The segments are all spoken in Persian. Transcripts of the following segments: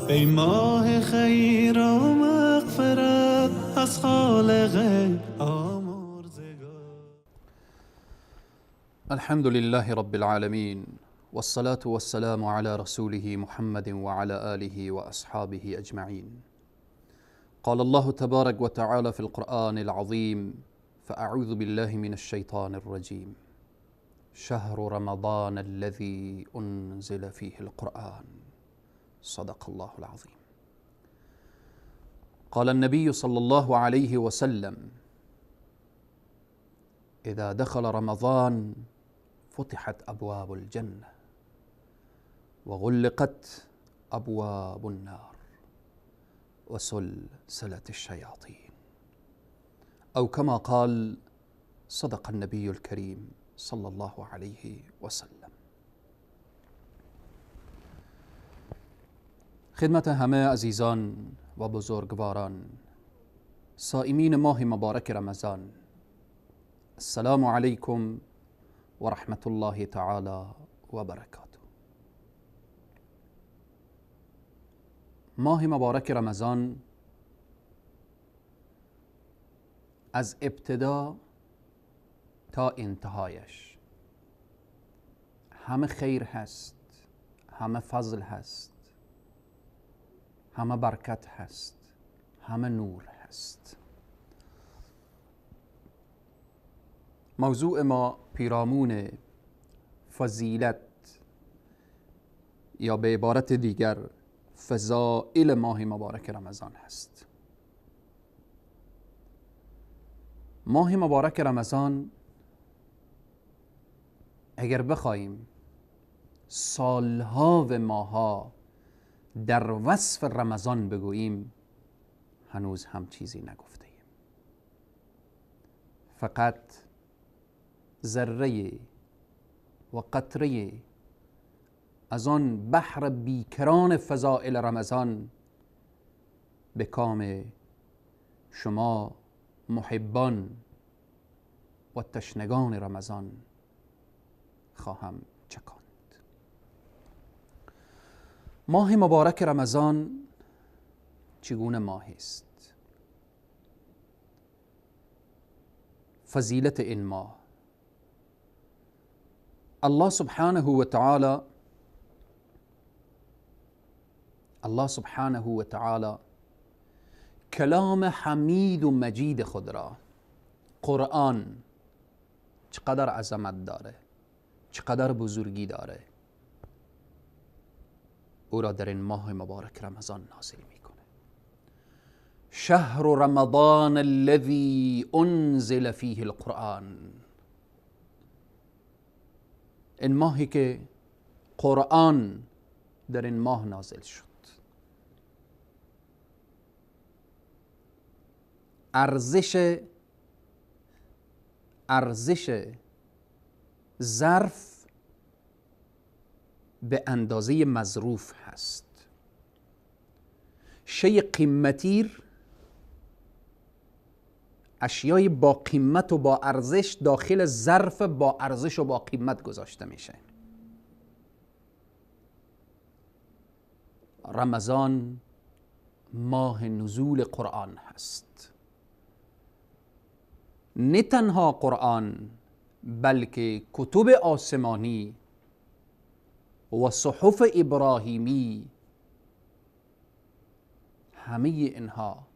ای ماه خیر و مغفرت از خالق آمرزگار. الحمد لله رب العالمين، والصلاة والسلام على رسوله محمد وعلى آله وأصحابه أجمعين. قال الله تبارك وتعالى في القرآن العظيم: فأعوذ بالله من الشيطان الرجيم، شهر رمضان الذي أنزل فيه القرآن. صدق الله العظيم. قال النبي صلى الله عليه وسلم: إذا دخل رمضان فتحت أبواب الجنة وغلقت أبواب النار وسلسلة الشياطين، أو كما قال صدق النبي الكريم صلى الله عليه وسلم. خدمت همه عزیزان و بزرگواران صائمین ماه مبارک رمضان، السلام علیکم و رحمت الله تعالی و برکاته. ماه مبارک رمضان از ابتدا تا انتهایش همه خیر هست، همه فضل هست، همه برکت هست، همه نور هست. موضوع ما پیرامون فضیلت یا به عبارت دیگر فضائل ماه مبارک رمضان هست. ماه مبارک رمضان اگر بخواهیم سالها و ماها در وصف رمضان بگوییم هنوز هم چیزی نگفته ایم. فقط ذره و قطره از آن بحر بیکران فضائل رمضان به کام شما محبان و تشنگان رمضان خواهم چکاند. ماه مبارک رمضان چگونه ماه است؟ فضیلت این ماه، الله سبحانه و تعالی، الله سبحانه و تعالی کلام حمید و مجید خود را، قرآن، چقدر عظمت داره، چقدر بزرگی داره، او را در این ماه مبارک رمضان نازل میکنه. شهر رمضان الذي انزل فیه القرآن، این ماهی که قرآن در این ماه نازل شد. ارزش ظرف به اندازه مظروف هست. شی قیمتیر، اشیای با قیمت و با ارزش داخل ظرف با ارزش و با قیمت گذاشته میشه. رمضان ماه نزول قرآن هست. نه تنها قرآن بلکه کتب آسمانی و صحف ابراهیمی، همه اینها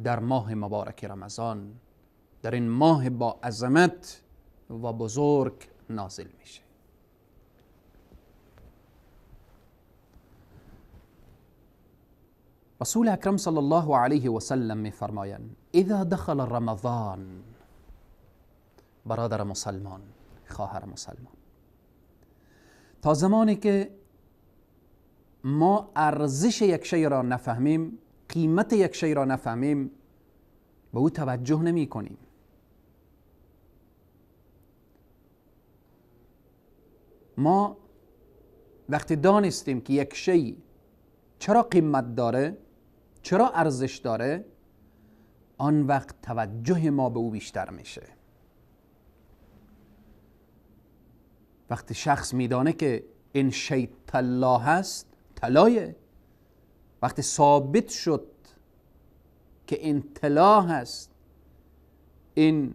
در ماه مبارک رمضان، در این ماه با عظمت و بزرگ نازل میشه. رسول اکرم صلی الله علیه و سلم میفرمایند: اذا دخل رمضان، برادر مسلمان، خواهر مسلمان، تا زمانی که ما ارزش یک شی را نفهمیم، قیمت یک شی را نفهمیم، به او توجه نمی کنیم. ما وقتی دانستیم که یک شی چرا قیمت داره، چرا ارزش داره، آن وقت توجه ما به او بیشتر میشه. وقتی شخص میدانه که این شی طلا هست، طلایه، وقتی ثابت شد که این طلا هست، این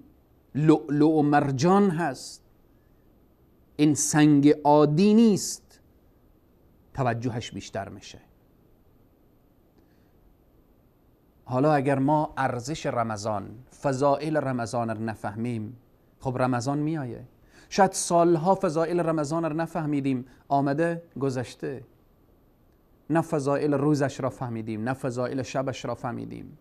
لؤلؤ و مرجان هست، این سنگ عادی نیست، توجهش بیشتر میشه. حالا اگر ما ارزش رمضان، فضائل رمضان رو نفهمیم، خب رمضان میایه. شاید سالها فضائل رمضان رو نفهمیدیم، آمده گذشته. نه فضائل روزش را فهمیدیم، نه فضائل شبش را فهمیدیم،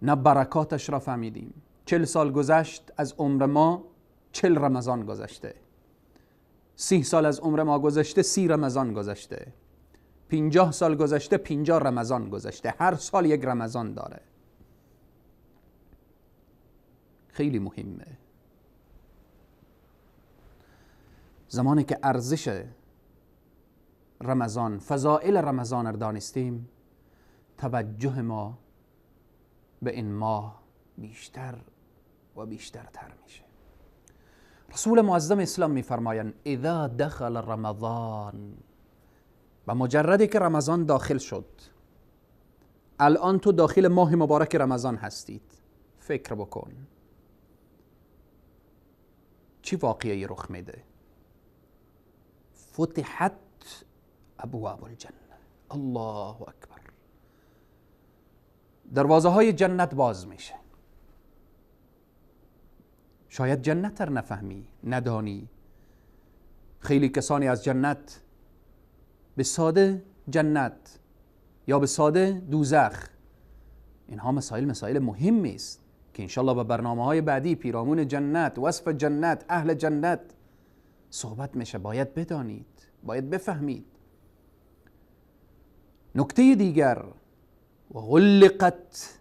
نه برکاتش را فهمیدیم. 40 سال گذشت از عمر ما، 40 رمضان گذشته. 30 سال از عمر ما گذشته، 30 رمضان گذشته. 50 سال گذشته، 50 رمضان گذشته. هر سال یک رمضان داره. خیلی مهمه. زمانی که ارزش رمضان، فضائل رمضان را دانستیم، توجه ما به این ماه بیشتر و بیشتر تر میشه. رسول معظم اسلام میفرمایند اذا دخل رمضان، و مجردی که رمضان داخل شد، الان تو داخل ماه مبارک رمضان هستید، فکر بکن چی واقعی رخ میده. فتحت ابواب الجنه. الله اکبر. دروازه های جنت باز میشه. شاید جنت رو نفهمی، ندانی. خیلی کسانی از جنت به ساده جنت یا به ساده دوزخ، اینها مسائل مهمی است که انشالله به برنامه های بعدی پیرامون جنت، وصف جنت، اهل جنت صحبت میشه. باید بدانید، باید بفهمید. نکته دیگر، و غلقت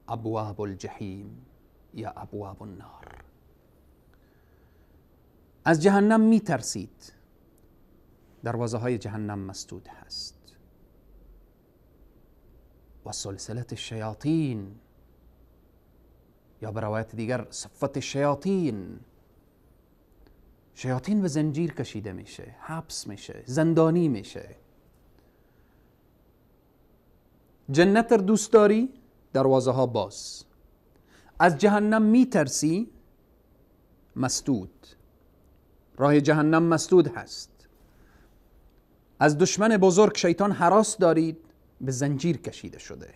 ابواب الجحیم یا ابواب النار. از جهنم میترسید، دروازه های جهنم مسدود هست. و سلسله الشیاطین، یا به روایت دیگر صفت شیاطین، شیاطین به زنجیر کشیده میشه، حبس میشه، زندانی میشه. جنت رو دوست داری، دروازه ها باز. از جهنم میترسی، مسدود، راه جهنم مسدود هست. از دشمن بزرگ شیطان هراس دارید، به زنجیر کشیده شده.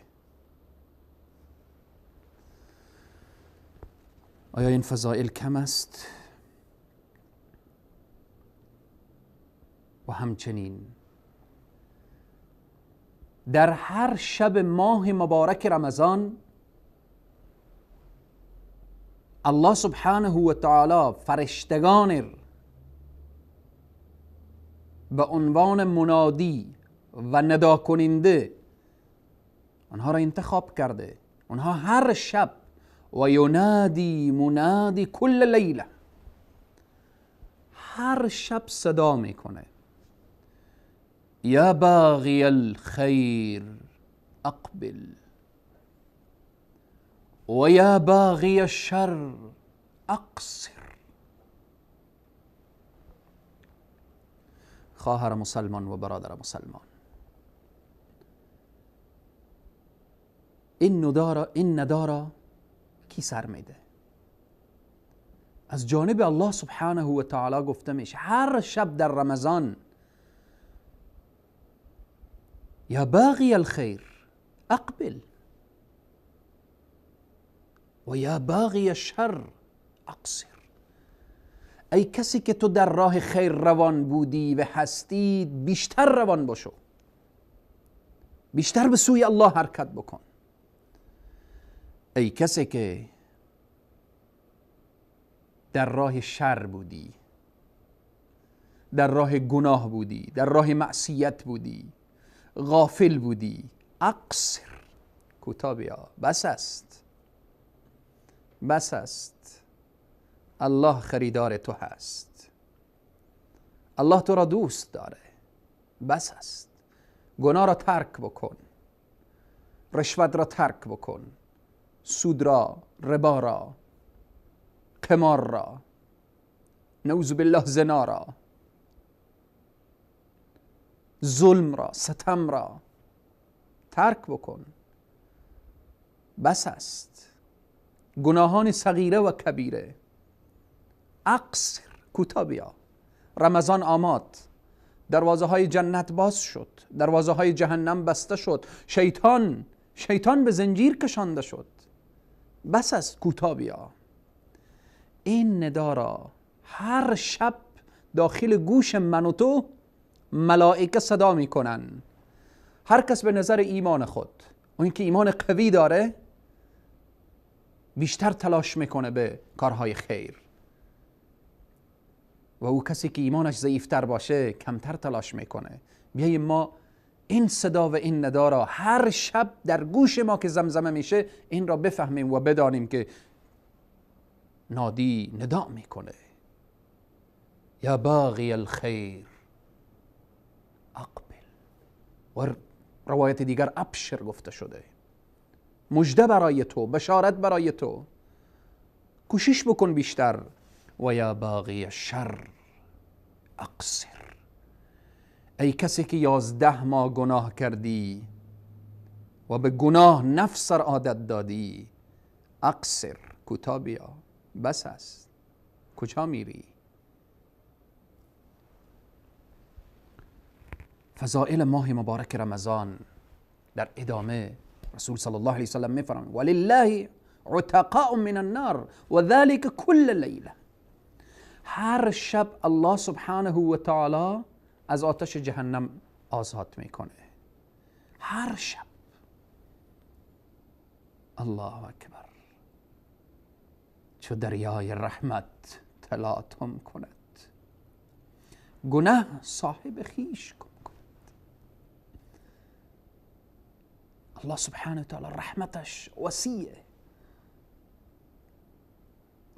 آیا این فضائل کم است؟ و همچنین در هر شب ماه مبارک رمضان الله سبحانه و تعالی فرشتگان به عنوان منادی و ندا کننده آنها را انتخاب کرده. آنها هر شب و ینادی منادی کل لیله، هر شب صدا میکنه یا باغی الخیر اقبل و یا باغی الشر اقصر. خواهر مسلمان و برادر مسلمان، این ندارا کی سر میده؟ از جانب الله سبحانه و تعالی گفته میشه هر شب در رمضان یا باغی الخیر اقبل و یا باغی الشر اقصر. ای کسی که تو در راه خیر روان بودی و هستی، بیشتر روان باشو، بیشتر به سوی الله حرکت بکن. ای کسی که در راه شر بودی، در راه گناه بودی، در راه معصیت بودی، غافل بودی، اقصر، کوتاه بیا، بس است، بس است. الله خریدار تو هست، الله تو را دوست داره، بس است. گناه را ترک بکن، رشوت را ترک بکن، سود را، ربا را، قمار را، نعوذ بالله زنا را، ظلم را، ستم را ترک بکن، بس است. گناهان صغیره و کبیره، اقصر، کوتاه بیا. رمضان آمد، دروازه های جنت باز شد، دروازه های جهنم بسته شد، شیطان به زنجیر کشانده شد. بس است، کوتاه بیا. این ندا را هر شب داخل گوش من و تو ملائکه صدا میکنن. هر کس به نظر ایمان خود، اون که ایمان قوی داره بیشتر تلاش میکنه به کارهای خیر، و او کسی که ایمانش ضعیفتر باشه کمتر تلاش میکنه. بیاییم ما این صدا و این ندا را هر شب در گوش ما که زمزمه میشه این را بفهمیم و بدانیم که نادی ندا میکنه، یا باغی الخیر اقبل. و روایت دیگر ابشر گفته شده، مژده برای تو، بشارت برای تو، کوشش بکن بیشتر. و یا باغی الشر اقصر. ای کسی که 11 ماه گناه کردی و به گناه نفس را عادت دادی، اقصر، کوتاه بیا، بس است، کجا میری؟ فضائل ماه مبارک رمضان در ادامه رسول صلی الله علیه وسلم میفرمایند ولله عتقاء من النار و ذلك كل لیله. هر شب الله سبحانه و تعالی از آتش جهنم آزاد میکنه، هر شب. الله اکبر. چو دریای رحمت تلاطم کند، گناه صاحب خیش کم کند. الله سبحانه و تعالی رحمتش وسیعه،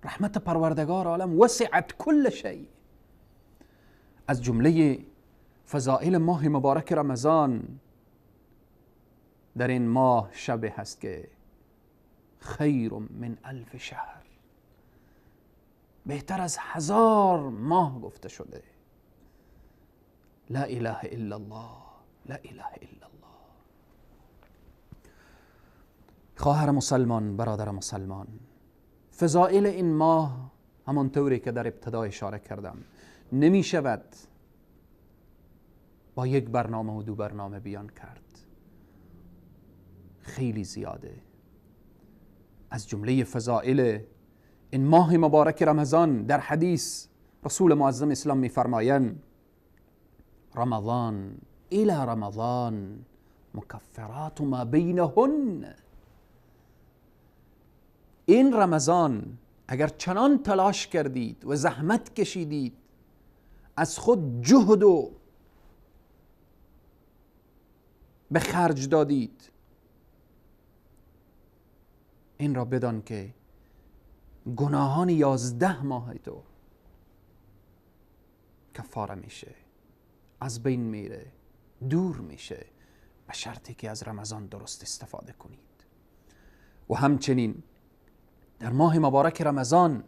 رحمت پروردگار عالم وسعت کل شیء. از جمله فضائل ماه مبارک رمضان در این ماه شب هست که خیر من الف شهر، بهتر از 1000 ماه گفته شده. لا اله الا الله، لا اله الا الله. خواهر مسلمان، برادر مسلمان، فضائل این ماه همانطوری که در ابتدا اشاره کردم نمی شود با یک برنامه و دو برنامه بیان کرد، خیلی زیاده. از جمله فضائل این ماه مبارک رمضان در حدیث رسول معظم اسلام می‌فرمایند رمضان الی رمضان مکفرات ما بینهن. این رمضان اگر چنان تلاش کردید و زحمت کشیدید، از خود جهد و به خرج دادید، این را بدان که گناهان 11 ماه تو کفاره میشه، از بین میره، دور میشه، به شرطی که از رمضان درست استفاده کنید. و همچنین در ماه مبارک رمضان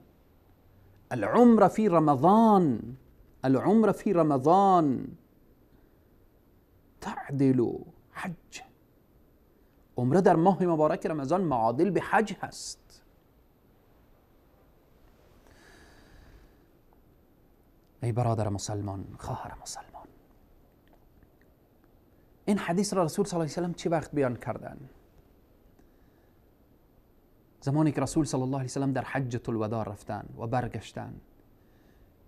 العمر فی رمضان، العمر فی رمضان تعدل حج. عمره در ماه مبارک رمضان معادل به حج هست. ای برادر مسلمان، خواهر مسلمان، این حدیث را رسول صلی الله علیه و سلم چه وقت بیان کردن؟ زمانی که رسول صلی الله علیه و سلم در حجة الوداع رفتن و برگشتن،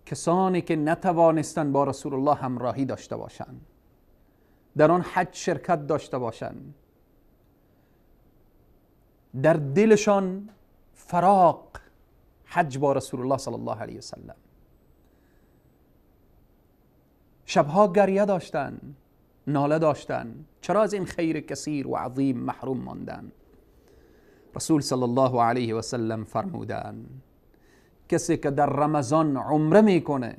کسانی که نتوانستند با رسول الله همراهی داشته باشند، در آن حج شرکت داشته باشند، در دلشان فراق حج با رسول الله صلی الله علیه و سلم، شبها گریه داشتن، ناله داشتن، چرا از این خیر کثیر و عظیم محروم ماندن؟ رسول صلی الله علیه و سلم فرمودن کسی که در رمضان عمره میکنه،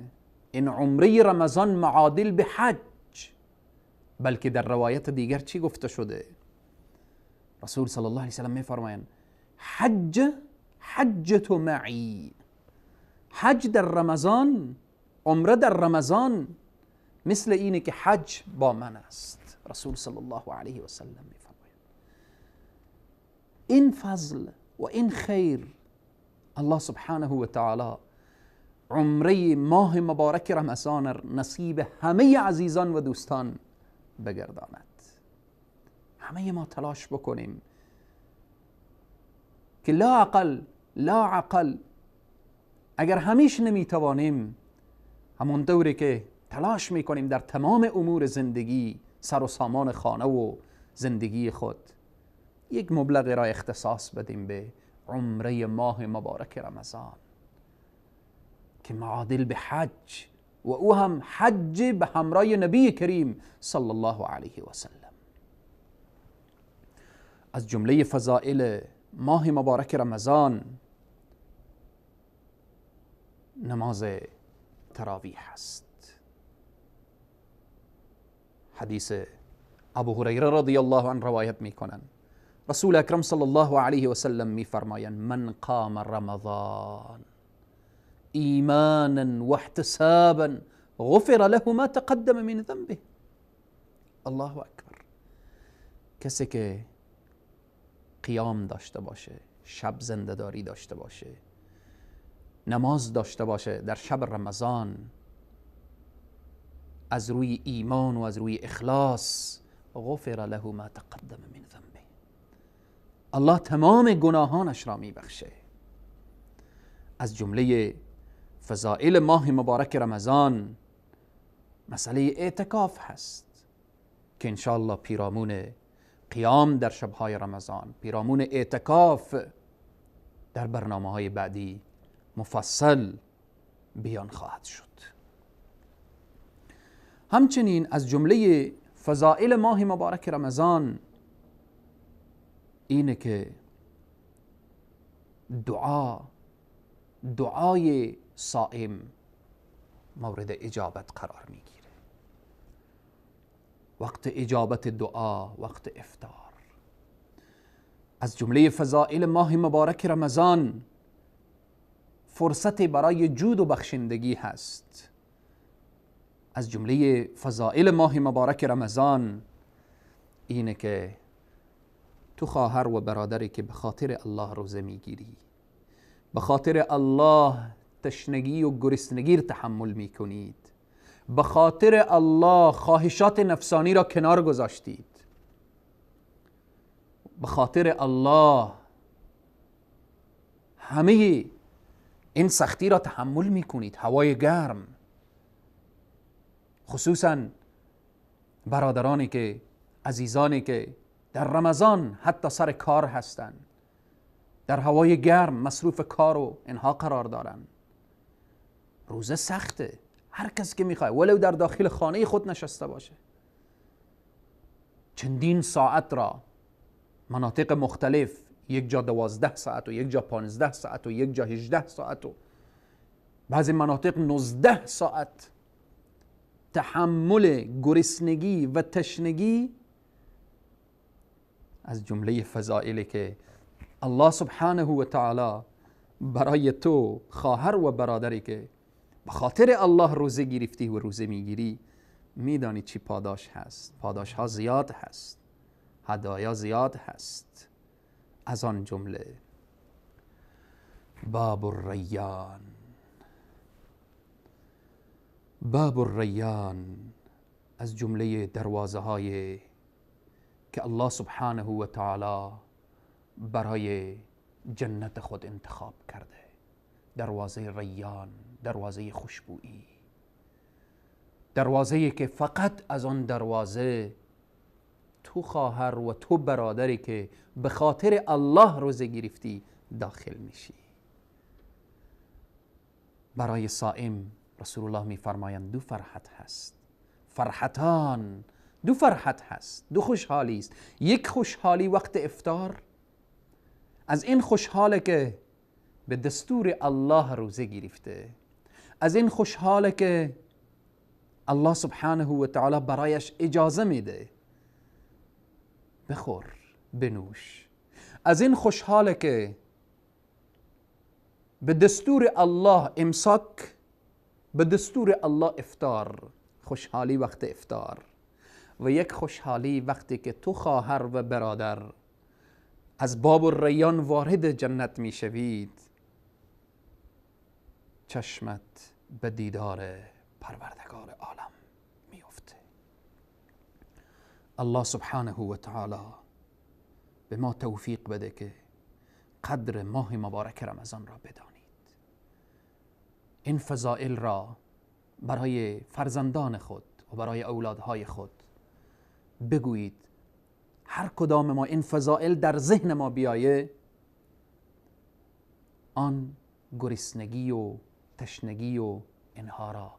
این عمره رمضان معادل به حج. بلکه در روایت دیگر چی گفته شده؟ رسول صلی الله علیه و سلم میفرمایند حج حجت معی، حج در رمضان، عمره در رمضان مثل اینه که حج با من است. رسول صلی الله علیه و سلم میفرماید این فضل و این خیر الله سبحانه و تعالی عمره ماه مبارک رمضان نصیب همه عزیزان و دوستان بگرداند. همه ما تلاش بکنیم که لا عقل اگر همیشه نمیتوانیم، همون دوری که تلاش میکنیم در تمام امور زندگی، سر و سامان خانه و زندگی خود، یک مبلغ را اختصاص بدیم به عمره ماه مبارک رمضان که معادل به حج، و او هم حج به همراه نبی کریم صلی الله علیه و سلم. از جمله فضائل ماه مبارک رمضان نماز تراویح است. حدیث ابو هریره رضی الله عنه روایت میکنن، رسول اکرم صلی الله علیه و سلم میفرمایند من قام رمضان ایمانا و احتسابا غفر له ما تقدم من ذنبه. الله اکبر. کسی که قیام داشته باشه، شب زنده‌داری داشته باشه، نماز داشته باشه در شب رمضان، از روی ایمان و از روی اخلاص، غفر له ما تقدم من ذنبه، الله تمام گناهانش را میبخشه. از جمله فضائل ماه مبارک رمضان مسئله اعتکاف هست که انشاءالله پیرامون قیام در شبهای رمضان، پیرامون اعتکاف در برنامه های بعدی مفصل بیان خواهد شد. همچنین از جمله فضائل ماه مبارک رمضان اینه که دعای صائم مورد اجابت قرار میگیره. وقت اجابت دعا وقت افطار. از جمله فضائل ماه مبارک رمضان فرصت برای جود و بخشندگی هست. از جمله فضائل ماه مبارک رمضان اینه که تو خواهر و برادری که به خاطر الله روزه میگیری، به خاطر الله تشنگی و گرسنگی را تحمل میکنید، به خاطر الله خواهشات نفسانی را کنار گذاشتید، به خاطر الله همه این سختی را تحمل میکنید، هوای گرم، خصوصا برادرانی که، عزیزانی که در رمضان حتی سر کار هستند، در هوای گرم مصروف کار و اینها قرار دارن. روزه سخته، هر کس که میخواد ولو در داخل خانه خود نشسته باشه، چندین ساعت را مناطق مختلف، یک جا 12 ساعت و یک جا 15 ساعت و یک جا 18 ساعت و بعضی مناطق 19 ساعت تحمل گرسنگی و تشنگی از جمله فضائلی که الله سبحانه و تعالی برای تو خواهر و برادری که به خاطر الله روزه گرفتی و روزه میگیری، میدانی چی پاداش هست. پاداش ها زیاد هست، هدایا زیاد هست. از آن جمله باب الریان. باب الریان از جمله دروازه های که الله سبحانه و تعالی برای جنت خود انتخاب کرده. دروازه ریان، دروازه خوشبویی، دروازه که فقط از آن دروازه تو خواهر و تو برادری که به خاطر الله روزه گرفتی داخل میشی. برای صائم رسول الله میفرمایند دو فرحت هست، فرحتان، دو فرحت هست، دو خوشحالی است. یک خوشحالی وقت افطار، از این خوشحاله که به دستور الله روزه گرفته، از این خوشحاله که الله سبحانه و تعالی برایش اجازه میده بخور بنوش، از این خوشحاله که به دستور الله امساک، به دستور الله افطار. خوشحالی وقت افطار و یک خوشحالی وقتی که تو خواهر و برادر از باب الریان وارد جنت میشوید، چشمت به دیدار پروردگار عالم میفته. الله سبحانه و تعالی به ما توفیق بده که قدر ماه مبارک رمضان را بدانید. این فضائل را برای فرزندان خود و برای اولادهای خود بگویید. هر کدام ما این فضائل در ذهن ما بیایه، آن گرسنگی و تشنگی و اینها را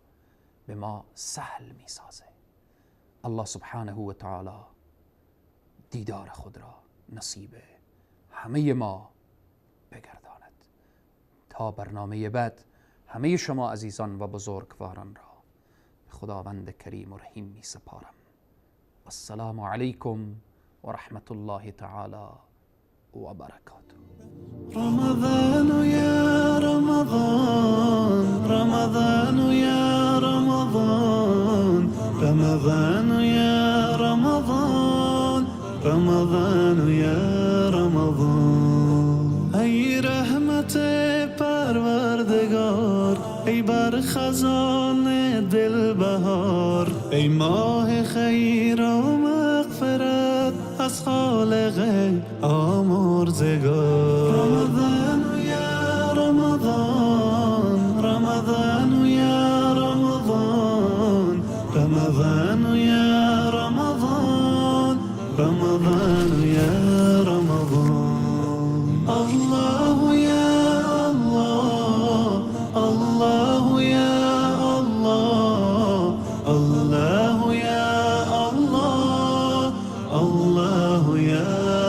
به ما سهل می سازه. الله سبحانه و تعالی دیدار خود را نصیب همه ما بگرداند. تا برنامه بعد همه شما عزیزان و بزرگواران را به خداوند کریم و رحیم می سپارم. السلام علیکم و رحمت الله تعالی و برکاته. رمضان یا رمضان، رمضان یا رمضان، رمضان یا رمضان، رمضان یا رمضان. ای رحمت پروردگار، ای بر خزان دل بهار، ای ماه خیر و مغفرت از خالق آمرزگار. رمضان یا رمضان، رمضان یا رمضان، رمضان یا رمضان، رمضان یا رمضان. الله یا الله، الله یا الله، الله یا الله، الله یا